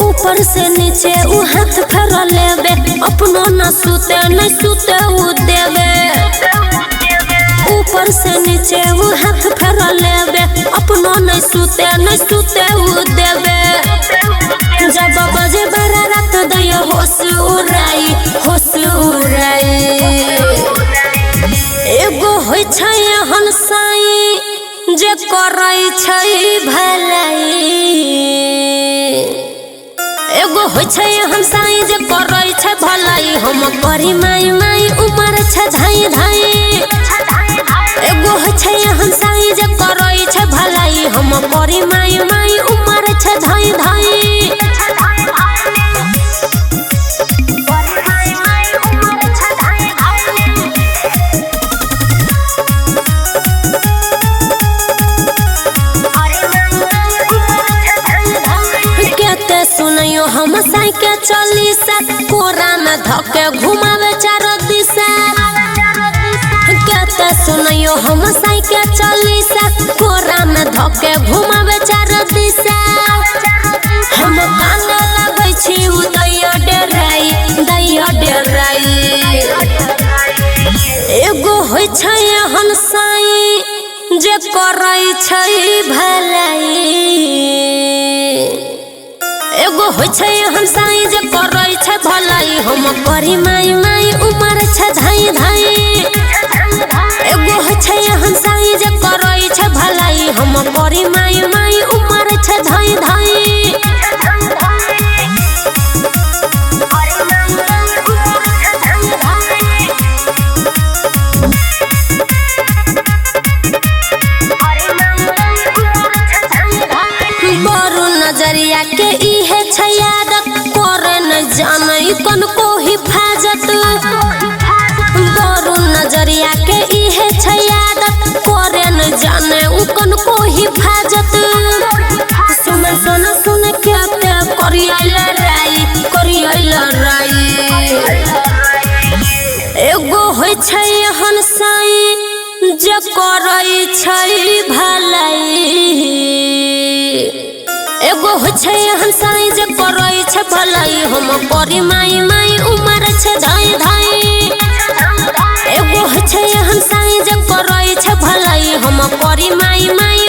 ऊपर से नीचे उ हाथ फेर लेबे, अपनो न सुते न सुते उ देवे। ऊपर से नीचे उ हाथ फेर लेबे, अपनो न सुते न सुते उ देवे। जब बजे बारह रात दया होश उड़ाई, होश उड़ाई। एगो होइ छै एहन साईं जे करै छै भलाई। एगो होइ छै एहन साईं जे करै छै भलाई। हम करी माई माई उमर छै धाई धाई। एगो होइ छै एहन साईं जे करै छै भलाई। हम करी माई माई उमर छै धाई धाई। सुनियो हम साईं के चालीसा, कोरा में धके घुमावे चारो दिशा। केते सुनियो हम साईं के चालीसा, कोरा में धके घुमावे चारो दिशा। हम काने लगै छी उ दैया डराई, दैया डराई। एगो होइ छै एहन साईं जे करै छै भलाई। एगो होइ छै एहन साईं जे करै छै भलाई। हम करी माई माई उमर छै धाई धाई। एगो होइ छै एहन साईं जे करै छै भलाई। हम करी माई माई उमर छै धाई धाई। नजरिया के इहे छै आदत, करे न जानै कनको हिफाजत। बरू नजरिया के इहे छै आदत, करे न जानै उ कनको हिफाजत। सुन सुन सुन के ते करियै लड़ाई, करियै लड़ाई। एगो होइ छै एहन साईं जे करै छै भलाई। एगो होइ छै एहन साईं जे करै छै भलाई। हम करी माई माई उमर छै धाई धाई। एगो होइ छै एहन साईं जे करै छै भलाई। हम करी माई माई।